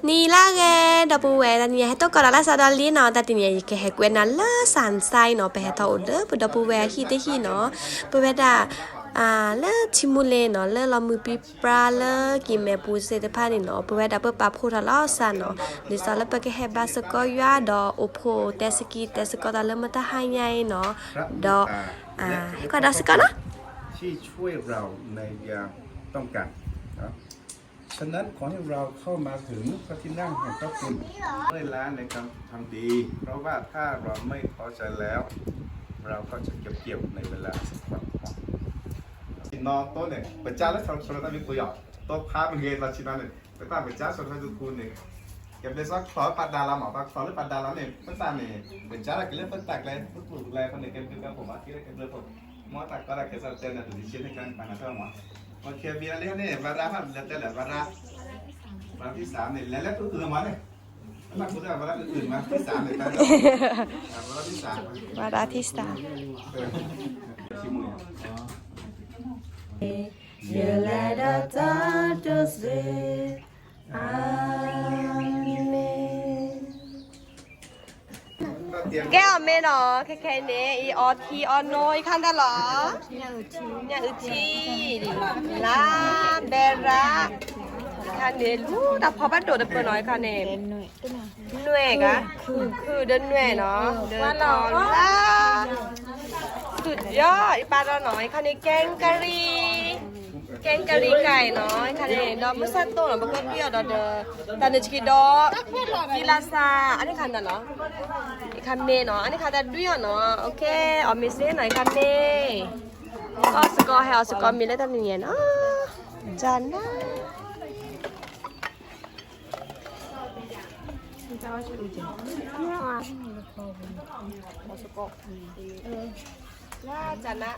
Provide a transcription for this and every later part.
နံၤလၢအဂ့ၤ ဒီပုၢ်ဝဲၢ်, တနံၤအံၤဟဲထီၣ်ကီးဒီးလၢစးဒီးလံနီၤ, တၢ်တနံၤအံၤ ယကဟဲကွဲးနၤလၢ Sunshine နီၤ, ပဟဲထီၣ်အိၣ်ဒီးပဒီပုၢ်ဝဲၢ်အဟံၣ်တဟံၣ်နီၤ, ပဝဲဒၣ် လၢထံမူလ့ၤနီၤ, လၢလီၤမုၢ်ပြံပြါလၢကံၢ်မဲပူၤသ့ၣ်တဖၣ်န့ၣ်နီၤ, ပဝဲဒၣ်ပပာ်ဖှိၣ်ထီၣ်လီၤစၢ်နီၤ, ဒ်သိးလၢပကဟဲဘါသကိးယွၤဒီးအိၣ်ဖှိၣ်တဲသကိးတဲသကိးတၢ်လၢမတၤဟါညါအံၤနီၤ, ဒီး ဟဲကွၢ်ဒီးစ့ၢ်ကီးနီၤ. ที่ช่วยเราในยามต้องการ ฉะนั้นขอให้เราเข้ามาถึงพระที่นั่งแห่งพระคุณ ด้วยล้านในการทำดี เพราะว่าถ้าเราไม่ท้อใจแล้ว เราก็จะเก็บเกี่ยวในเวลาอันสมควร နီၢ်တိန့ၣ် ပစၢလၢဆီဆီတၢ်မံၤပူၤယီၤ, တိဖါမ့ၢ်ဂ့ၤလီၤဆံးနီၤန့ၣ် ပတၢ်ပစၢဆီဆီတၢ်မံၤပူၤန့ၣ် ကဘျဲစ့ၢ်ကီးပှၤဒါလီၤမး, ပှၤကျီလၢပှၤဒါလီၤန့ၣ် ပတၢ်န့ၣ် ပစၢလၢကလဲၤပတၢ်ကျဲ ပတူၢ်ကျဲဖိန့ၣ် ကဘျဲကဖိမး ကဘျဲကဖိ, မ်တၢ်ကီတၢ်ခဲစၢ်တဲန့ၣ် တဒ်ဆ့န့ၣ် ကမၤနၤတၢ်မး, ပှၤခဲဘံလၢန့ၣ် ဘၣ်ရၣ်ဖးလဲၤတဲလၢဘၣ်ရၣ်, ဘၣ်ရၣ်ဖံစၢ်န့ၣ် လဲၤလၢတအုၣ်မးန့ၣ် ဘၣ်ရၣ်ဖံစၢ်န့ၣ် ဘၣ်ရၣ်ဖံစၢ် ယလဲၤဒီးတၢ်တိစ့ၢ်, အၤမ့ၣ်. ကဲအီၤမ့ၢ်နီၤ, ခဲခဲအံၤန့ၣ် အံၤအီထံအီနိ အံၤခါဒၣ်လီၤ, ညၣ်အုၣ်ထံ, လါဘဲရါ, အံၤခါန့ၣ် လူတၢ်ဖီဘၣ်ဒိၣ်တပၢၢ်နီၤ, အံၤခါန့ၣ် နွဲၣ်ဂၤ, ခုၣ်ဒီးနွဲၣ်နီၤ, ဒီးလါ, သုးယီၤ အံၤပာ်ဒီးနီၤ, အံၤခါန့ၣ် ကဲကရံ, ကဲကရံကါအံၤနီၤ, အံၤခါန့ၣ် ဒီးမုၢ်ဆၣ်တိၢ်နီၤ, ပကကွၢ်ကွံာ်အီၤဒီး တၢ်န့ၣ်တက့ၢ်ဒီး ကံလါစါ, အန့ၣ်ခါနၤနီၤ, အံၤခါမ့ၢ်နီၤ, အန့ၣ်ခါတၢ်ဒွံအီၤနီၤ, အီၣ်မ့ၢ်စ့နီၤ, အံၤခါမ့ၢ်, အီၣ်စ့ၢ်ကီး ဟဲအီၣ်စ့ၢ်ကီးမ့ၢ်လၢတၢ်နံၤ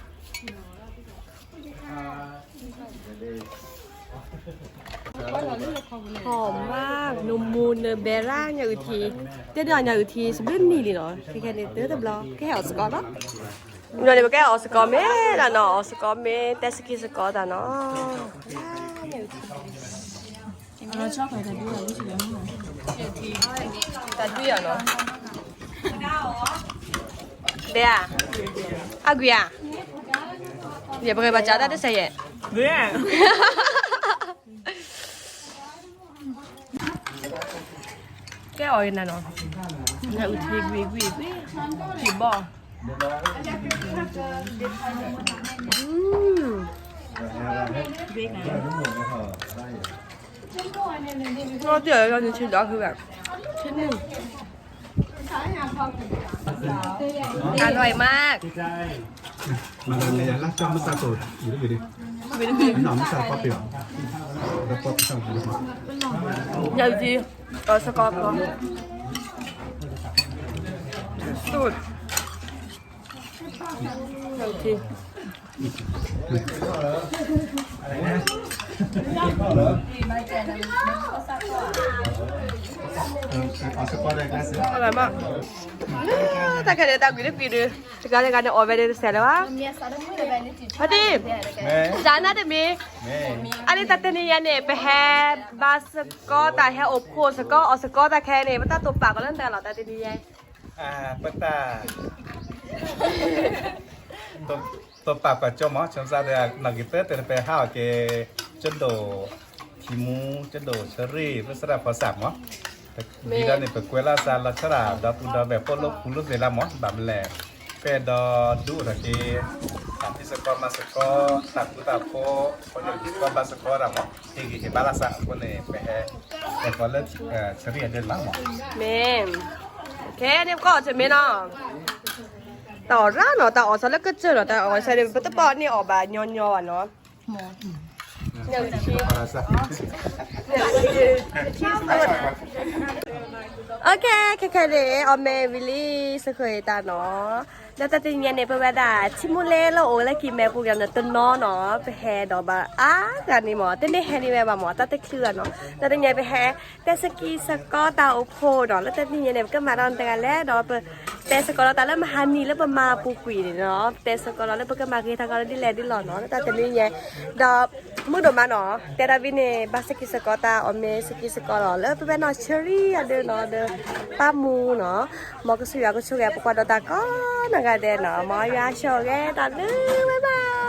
ညါနီၤ, ကနၤ หอมมาก နမူနဘဲရၣ် ညၣ်အုၣ်ထံ, တဲဒၣ်ညၣ်အုၣ်ထံ စဘျုးနံၣ်လံနီၤ, ခဲခဲန့ၣ်တၢ်တဘျီ ကဟဲအီၣ်စ့ၢ်ကီးနီၤ, ဒီးန့ၣ် ပကဟဲအီၣ်စ့ၢ်ကီးမ့ၢ်ဒၣ်နီၤ, အီၣ်စ့ၢ်ကီးမ့ၢ် တဲစကံစ့ၢ်ကီးတၢ်နီၤ, တၢ်ဒွံအီၤနီၤ, ဘဲဧါ, အဂ့ၤဧါ, ယပကဘၣ်စးတၢ်တစဲးယဲၢ် ကဲအီၤနၤနီၤ, ညၣ်အုၣ်ထံဂ့ၤဂ့ၤဂ့ၤ, ထံဘီၣ်, အီၣ်တ့ၢ်အီၤန့ၣ် ထံဒီးဂ့ၤဘၣ်, ထံနုာ်, อร่อยมาก มาเลยนะ ลาดจ้องไม่ตาโตอยู่ด้วยดิ หนอมไม่ตาป๊อปปี้หรอ แล้วป๊อปปี้ทำอะไร ညၣ်အုၣ်ထံ, အီၣ်စ့ၢ်ကီး, စုတ်, ညၣ်အုၣ်ထံ, အီၣ်စ့ၢ်ကီး တၢ်ခဲန့ၣ် တၢ်ကွံာ်တကွံာ်ဒီး တဂၤတဂၤန့ၣ် အီၣ်ဝဲဒၣ်တစဲးလၢၤဘၣ်, ဖါတံၢ်, စးနၤတမံၤ, အါန့ၣ်တၢ်တနံၤညါန့ၣ် ပဟဲဘါစ့ၢ်ကီးတၢ် ဟဲအိၣ်ဖှိၣ်စ့ၢ်ကီး အီၣ်စ့ၢ်ကီးတၢ်ခဲအံၤန့ၣ် ပတၢ်တိာ်ပာ်ကီးလၢနတၢ်လီၤ တၢ်တနံၤညါ, ပတၢ် တိာ်ပာ်ကွၢ်ကၠိမး ဆိမိၣ်သးဒီး နီၢ်က့ၤသၢတဲန့ၣ် ပဟးအီၣ်က့ၤ ကၠိဒိၣ်ထံမူ ကၠိဒိၣ်ဆၢရ့ၣ် လၢသရၣ်ဖီစၣ်မး, ဒ်န့ၣ် ပကွဲးလီၤသးလီၤဆီဒၣ် ဒီပုၢ်ဒီဝဲၢ်ဖိလၢပူၤလၢသ့ၣ်လၢမး ဘၣ်မနုၤလဲၣ်, ပအဲၣ်ဒိးဒုးအိၣ်ထီၣ်က့ၤ တၢ်ဖံးစ့ၢ်ကီးမၤစ့ၢ်ကီး တၢ်ဃူတၢ်ဖိး ပှၤကညီစ့ၢ်ကီးဘါစ့ၢ်ကီးဒၣ်မး ဟ့ၣ်ဂံၢ်ဟ့ၣ်ဘါလီၤသးအဃိန့ၣ် ပဟဲ ဟဲဃီၤလၢ ဆၢရ့ၣ်အဒၢးမးမး, မ့ၢ်, ခဲန့ၣ်ပကအီၣ်တမ့ၢ်နီၤ, တၢ်အီၣ်ရၣ်နီၤ တၢ်အီၣ်စ့ၢ်လၢကစၢၢ်နီၤ တၢ်အီၣ်စ့ၢ်န့ၣ် ပတပာ်န့ၢ်အီၣ်ဘၣ်ညီညီဘၣ်နီၤ, ညၣ်အုၣ်ထံ, ညၣ်အုၣ်ထံ, အ ခဲခဲန့ၣ် အီၣ်မ့ၤဝံၤလံ စဃၢၤတၢ်နီၤ, ဒီးတၢ်တနံၤညါန့ၣ် ပဝဲဒၣ် ထံမူလ့လၢအိၣ်လၢကံၢ်မဲပူၤက့ၤန့ၣ် တနီၤနီၤ ပဟဲဒီးဘၣ်အါဂၤန့ၣ်မး တမ့ၢ်ဟဲန့ၢ်ဝဲဘၣ်မး တၢ်တချုးဘၣ်နီၤ, တၢ်တနံၤညါပဟဲ တဲစကံစ့ၢ်ကီးတၢ်အိၣ်ဖှိၣ်နီၤ လၢတနံၤညါန့ၣ် ပကမၤဒီးတဂၤလဲၣ်ဒီးပ တဲစ့ၢ်ကီးလီၤတၢ်လၢမဟါနံၤလၢပမၤပူၤကွံာ်န့ၣ်နီၤ, တဲစ့ၢ်ကီးလီၤလၢပကမၤဂ့ၤတၢ်ကီလၢဒ်လဲၣ်ဒ်လဲၣ်နီၤ လၢတၢ်တနွံညါ, ဒီးမုၣ်ဒိၣ်မးနီၤ တဲတၢ်ဝံၤန့ၣ် ဘၣ်စ့ၢ်ကီးစ့ၢ်ကီးတၢ်အီၣ်မ့ၤစ့ၢ်ကီးစ့ၢ်ကီးလီၤ လၢပဝဲနီၢ်ဆၢရံအဒၢနီၤ ဒီးပၢ်မူနီၤ, မ်ကစၢ်ယွၤကဆိၣ်ဂ့ၤပှၤဒီးတၢ်ကိးနီၢ်ဂၤဒဲးနီၤ, မ်ယွၤဆိၣ်ဂ့ၤတၢ်ဘျုးဝဲဘၣ်.